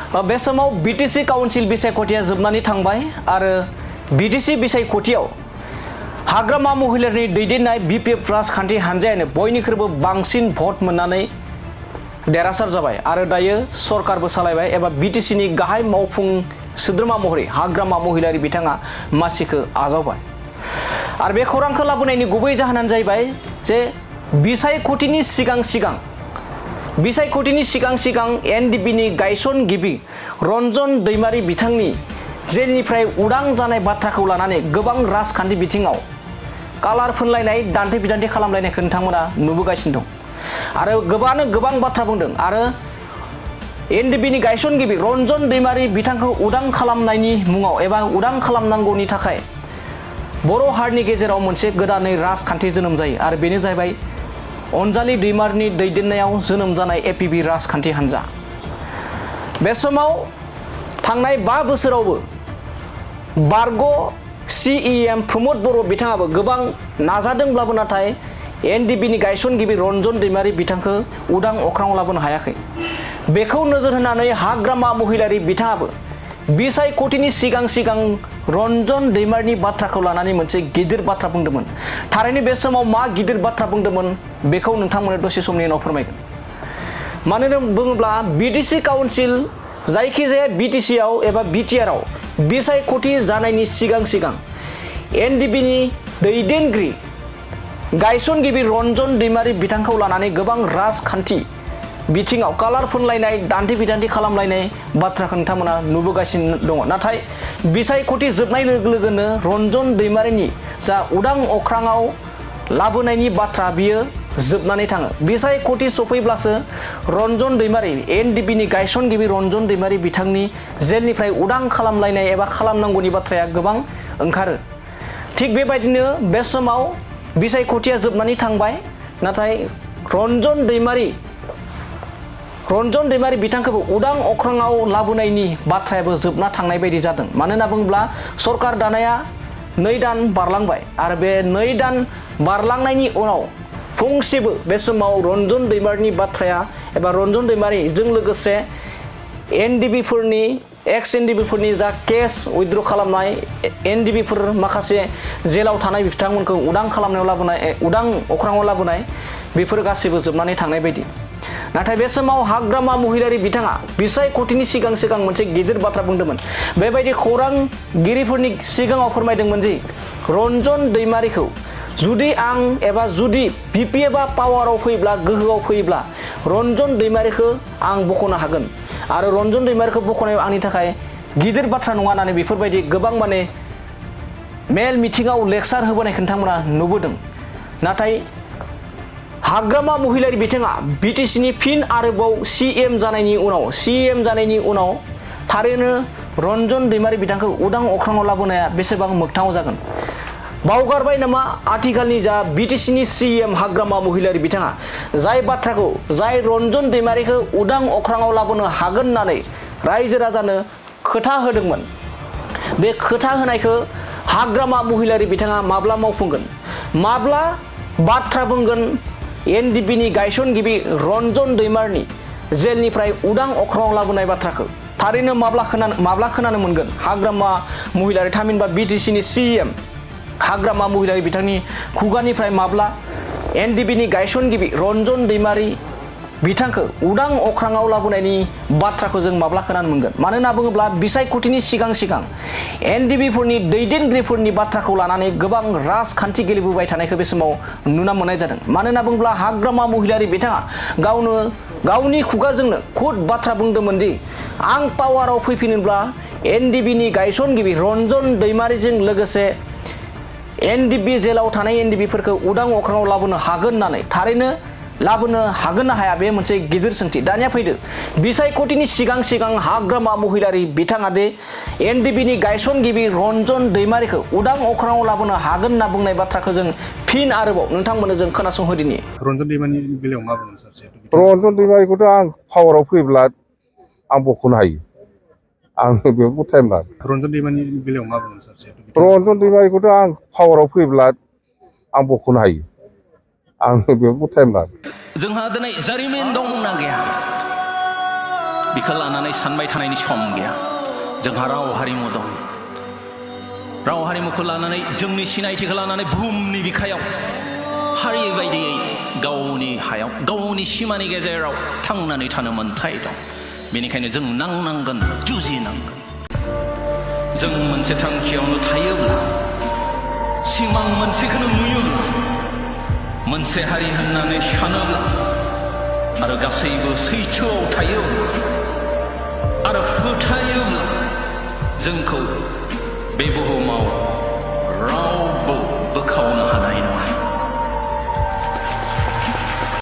बे समाव BTC council बिसायख'थिया जोबनानै थांबाय आरो बीटीसी बिसायख'थियाव हाग्रामा महिलारिनि दैदेननाय बीपीएफ राजखान्थि हानजायानो बयनिख्रुइबो बांसिन भट मोननानै देरहासार जाबाय आरो दायो सरकारबो सालायबाय एबा बीटीसीनि गाहाय मावफुं सोद्रोमा महरै हाग्रामा महिलारि बिथाङा मासिखौ आजावबाय आरो बे खौरांखौ लाबोनायनि गुबै जाहोनानो जाहैबाय जे बिसायख'थिनि सिगां एनडिपिनि गायसनगिरि रनजन दैमारि बिथांनि जेलनिफ्राय उदां जानाय बाथ्राखौ लानानै गोबां राजखान्थि बिथिङाव कालार फोनलायनाय दान्थे बिदान्थे खालामलायनायखौ नोंथांमोना नुबोगासिनो दं आरो गोबाङानो गोबां बाथ्रा बुंदों आरो एनडिपिनि गायसनगिरि रनजन दैमारि बिथांखौ उदां खालामनायनि मुङाव एबा उदां खालामनांगौनि थाखाय बर' हारिनि गेजेराव मोनसे गोदानै राजखान्थि जोनोम जायो आरो बेनो जाहैबाय अनजालि दैमारिनि दैदेननायाव जोनोम जानाय एपीबी राजखान्थि हान्जा। बे समाव थांनाय 5 बोसोरावबो बारग' सीएम प्रमद बर' बिथाङाबो गोबां नाजादोंब्लाबो नाथाय एनडिपिनि गायसनगिरि रनजन दैमारि बिथांखौ उदां अख्राङाव लाबोनो हायाखै। बेखौ नोजोर होनानै हाग्रामा महिलारि बिथाङाबो बिसायख'थिनि सिगां रनजन दैमारिनि बाथ्राखौ लानानै मोनसे गिदिर बाथ्रा बुंदोंमोन। थारैनो बे समाव मा गिदिर बाथ्रा बुंदोंमोन बेखौ नोंथांमोननो दसे समनि उनाव फोरमायगोन। मानो बुङोब्ला बीटीसी काउन्सिल जायखिजाया बीटीसीआव एबा बीटीआरआव बिसायख'थि जानायनि सिगां एनडिपिनि दैदेनगिरि गायसनगिरि रनजन दैमारि बिथांखौ लानानै गोबां राजखान्थि बिथिङाव कालार फोनलायनाय दान्थे बिदान्थे खालामलायनाय बाथ्राखौ नोंथांमोना नुबोगासिनो दङ। नाथाय बिसायख'थि जोबनाय लोगो लोगोनो रनजन दैमारिनि जा उदां अख्राङाव लाबोनायनि बाथ्रा बियो जोबनानै थाङो। बिसायख'थि सफैब्लासो रनजन दैमारि एनडिपिनि गायसनगिरि रनजन दैमारि बिथांनि जेलनिफ्राय उदां खालामलायनाय एबा खालामनांगौनि बाथ्राया गोबां ओंखारो। थिग बेबायदिनो बे समाव बिसायख'थिया जोबनानै थांबाय नाथाय रनजन दैमारि बिथांखौबो उदां अख्राङाव लाबोनायनि बाथ्रायाबो जोबना थांनाय बायदि जादों। मानो होनना बुङोब्ला सरकार दानाया 2 दान बारलांबाय आरो बे 2 दान बारलांनायनि उनाव फंसेबो बे समाव रनजन दैमारिनि बाथ्राया एबा रनजन दैमारिजों लोगोसे एनडिपिफोरनि एक्स एनडिपिफोरनि जा केस उइथड्र खालामनाय एनडिपिफोर माखासे जेलाव थानाय बिथांमोनखौ उदां खालामनायाव लाबोनाय उदां अख्राङाव लाबोनाय बेफोर गासैबो जोबनानै थांनाय बायदि। नाथाय बे समाव हाग्रामा महिलारि बिथाङा बिसायख'थिनि सिगां मोनसे गिदिर बाथ्रा बुंदोंमोन। बेबायदि खौरांगिरिफोरनि सिगाङाव फोरमायदोंमोन जि रनजन दैमारिखौ जुदि आं एबा जुदि बीपीएफआ पावाराव फैब्ला गोहोआव फैब्ला रनजन दैमारिखौ आं बख'नो हागोन आरो रनजन दैमारिखौ बख'नायाव आंनि थाखाय गिदिर बाथ्रा नङा होननानै बेफोरबायदि गोबां मेल मिथिङाव लेक्सार होबोनायखौ नोंथांमोना नुबोदों। नाथाय हाग्रामा महिलारि बिथाङा बीटीसीनि फिन आरोबाव सीएम जानायनि उनाव थारैनो रनजन दैमारि बिथांखौ उदां अख्राङाव लाबोनाया बेसेबां मोगथाङाव जागोन। बावगारबाय नामा आथिखालनि जा बीटीसीनि सीएम हाग्रामा महिलारि बिथाङा जाय रनजन दैमारिखौ उदां अख्राङाव लाबोनो हागोन होननानै रायजो राजानो खोथा होदोंमोन। बे खोथा होनायखौ हाग्रामा महिलारि बिथाङा माब्ला मावफुंगोन, माब्ला बाथ्रा बुंगोन एनडिपिनि गायसनगिरि रनजन दैमारिनि जेलनिफ्राय उदां अख्राङाव लाबोनाय बाथ्राखौ थारैनो माब्ला खोनानो मोनगोन। हाग्रामा महिलारि थामहिनबा बीटीसीनि सीएम हाग्रामा महिलारि बिथांनि खुगानिफ्राय माब्ला एनडिपिनि गायसनगिरि रनजन दैमारि बिथांखौ उदां अख्राङाव लाबोनायनि बाथ्राखौ जों माब्ला खोनानो मोनगोन। मानो होनना बुङोब्ला बिसायख'थिनि सिगां एनडिपिफोरनि दैदेनगिरिफोरनि बाथ्राखौ लानानै गोबां राजखान्थि गेलेबोबाय थानायखौ बे समाव नुना मोननाय जादों। मानो होनना बुङोब्ला हाग्रामा महिलारि बिथाङा गावनि खुगाजोंनो खुद बाथ्रा बुंदोंमोन दि आं पावाराव फैफिनोब्ला एनडिपिनि गायसनगिरि रनजन दैमारिजों लोगोसे एनडिपि जेलाव थानाय एनडिपिफोरखौ उदां अख्राङाव लाबोनो हागोन होननानै थारैनो लाबोनो हागोन ना हाया बे मोनसे गिदिर सोंथि। दानिया फैदो बिसायख'थिनि सिगां हाग्रामा महिलारि बिथाङा दे एनडिपिनि गायसनगिरि रनजन दैमारिखौ उदां अख्राङाव लाबोनो हागोन होनना बुंनाय बाथ्राखौ जों फिन आरोबाव नोंथांमोननो जों खोनासंहोदिनि। रनजन दैमारिनि बेलायाव मा बुंगोन सार? रनजन दैमारिखौथ' आं पावाराव फैब्ला आं बख'नो हायो, आं बेयाव टाइम लागोन। रनजन दैमारिनि बेलायाव मा बुंगोन सार? रनजन दैमारिखौथ' आं पावाराव फैब्ला आं बख'नो हायो, आं बेयाव टाइम लागोन। जोंहा दिनै जारिमिन दंना गैया बेखौ लानानै सानबाय थानायनि सम गैया। जोंहा राव हारिमु दं। राव हारिमुखौ लानानै जोंनि सिनायथिखौ लानानै बुहुमनि बिखायाव हारि बायदियै गावनि हायाव गावनि सिमानि गेजेराव थांनानै थानो मोन्थाय दं। बेनिखायनो जों नांनांगोन, जुजिनांगोन। जों मोनसे थांखियावनो थायोब्ला, सिमां मोनसेखौनो नुयोब्ला, मोनसे हारि होननानै सानोब्ला आरो गासैबो सैथोआव थायोब्ला आरो फोथायोब्ला जोंखौ बे बुहुमाव रावबो बोखावनो हानाय नङा।